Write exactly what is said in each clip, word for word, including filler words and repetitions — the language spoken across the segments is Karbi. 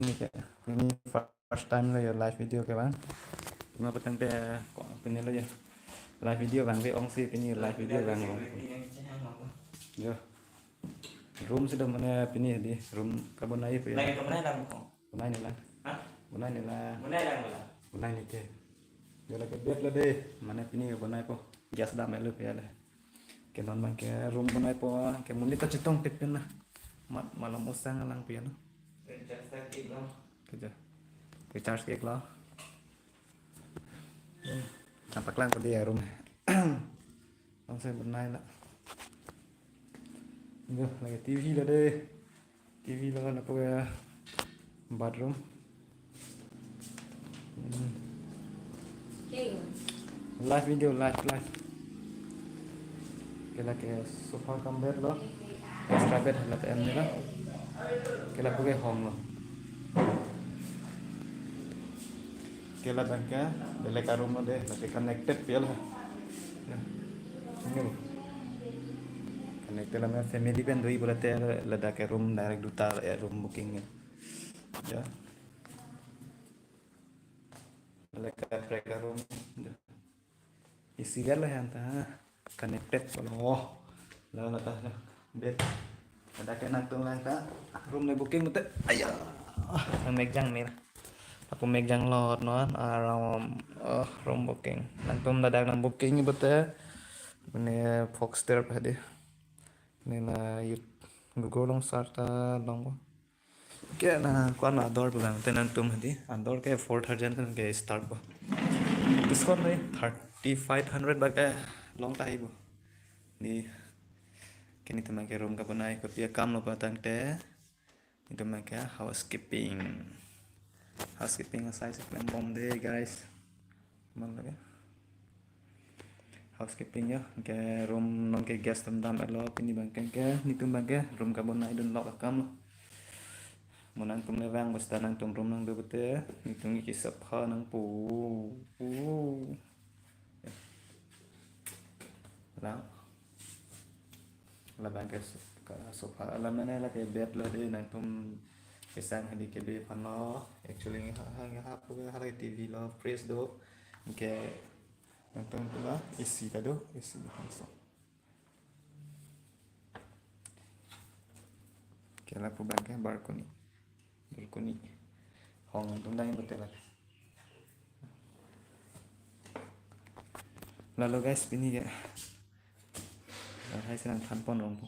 pini ke, pini first time lo ya live video kevang. Cuma petang te ko pini lo ya live video vangve ongsi, pini live video vanglo. Yo. Room si do mane pini di room kabonai pu ya. Lagi kabonai lang ko. Bonai nela. Hah? Bonai nela. Bonai lang bola. Bonai neke. Dia lake bed lo de. Mane pini kabonaipo. Gas dam elo pu ya le. Ke non abang ke room bonaipo, ke monit ta chetong tip na. Mat malom osang lang pu ya no. Recharge ta kiklo. Keja. Recharge kiklo. Hmm. Nampak lang ko dia room. Langsung bonai la. Yo, lake T V lo de. T V lo lapu ke bathroom. Hmm. King. Live video, live, live. Ke lake sofa cum bed lo. Extra bed hala em ni lo. Ke lapu ke hong lo. Ke labang ke belek aroom lo de, lake connected pu ya lo. Ya. Ini lo. Connected lo, family pen doji pulote ladak ke room direct duta, eh, room booking ya. Ya. Belek kaprek aroom. Ya. Isi galo han ta connected lo. La la ta la. Bed. Ladak ke nangtum lang ta. Room le booking mute. Aya. Nang megjang mir. Lapu megjang lot non aroom, eh, room booking. Nangtum ladak nang booking mute. Mane Foxtel hadi. Nela yut Google along search ta longpo. Ke na ko-an ador pu lang te nangtum hadi. Ador ke four thousand ke start po. Discount dei thirty five hundred bak ke long tahai po. Di ke netum abang ke room kabonai kopi akam lo patang te. Netum abang ke housekeeping. Housekeeping asai si klem bom de guys. Mon lake. Housekeeping ya, ke room non ke guest dam dam elo, pini abang ke, ke, netum abang ke, room kabonai dun lok akam lo. Mo nangtum le vang basta nangtum room nang do pute, netum ke sapha nangpo. La. Labang ke so-, ka sofa alam mane lake bed lo de nangtum kesang hadi kebe aphan lo. Actually ha, ha, ha, pu ha lake T V lo, fridge do. Ke nangtum pu la A C ta do, A C langsung. Ke lapu abang ke balcony. Balcony. Hong nangtum dang hotel la. Lalo guys, pini ke. Lahai si nangthan pon rong po.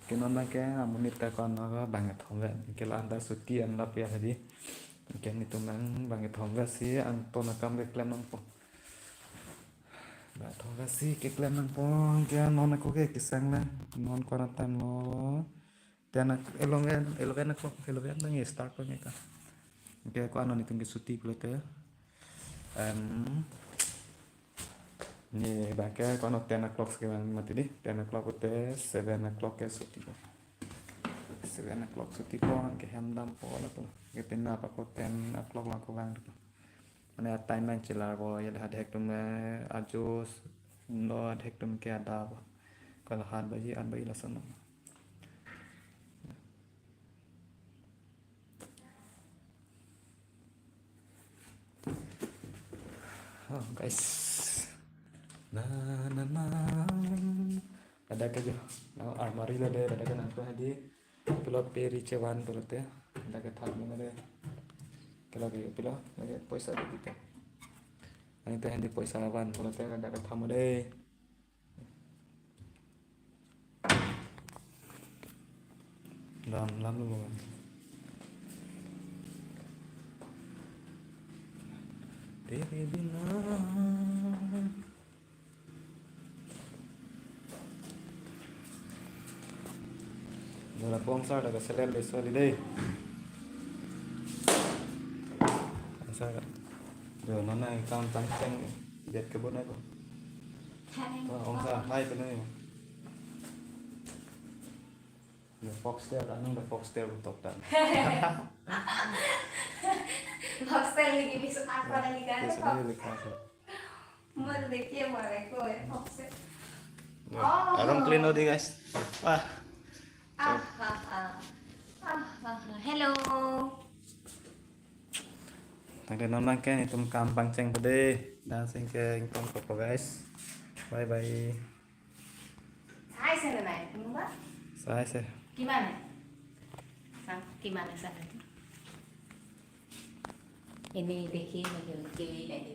Ke non abang ke amonit ta ko-an abang kethom vet. Ke la anta chuti an la pu ya hadi. Ke netum abang kethom vet si angton akam keklem nangpo. Bang kethom vet si keklem nangpo. Ke non ako ke kesang lang. Non ko-an time lo. Ten o'clock, eleven, eleven o'clock, eleven abang ke start abang ke ka. Ke ko-an netum ke chuti pulote. Em, ne abang ke ko-an ten o'clock si kevang mati dei. Ten o'clock pute seven o'clock ke chuti po. Seven o'clock chuti po, ke hem dampo lapu. Ke penap ako ten o'clock lang ako vang lapu. Mane a time abang chelar po, ya le hadak atum, eh, ajo s-, lo hadak atum ke adap po. Kala hat baji, aat baji lason. Oh, guys. Na, na, na. Ladak ke jo. Na, almari lo de, ladak ke nangtum hadi. Pilot peri chevan pulote. Ladak ke thak mo de. Ke lake pilot, lake poisa de kita. Nangtum hadi poisa van pulote, ladak ke thak mo de. Lam, lam lo. Tere bina. Dora bong sar daga selem de soli dei. Sar. Do nona kam tam teng det ke bonai ko. Hai. Oh, ong sa, hai, penai. Ya, Foxtel, anong da Foxtel betok dan. Foxtel lagi masuk akal lagi kan? Yes, ini lagi masuk. Mau dikit mau lagi, Foxtel. Ya, oh. Arong clean lo di, guys. Wah. Ah, ha, ha. Ah, ha, ha. Hello. Tangte non abang ke itum kam pangcheng pade. Dancing ke ingtong kopo guys. Bye bye. Sai se na nai, tunggu ba? Sai se. Kimane? Sang, kimane sa na? Ini dekhi, ini dekhi, ini dekhi.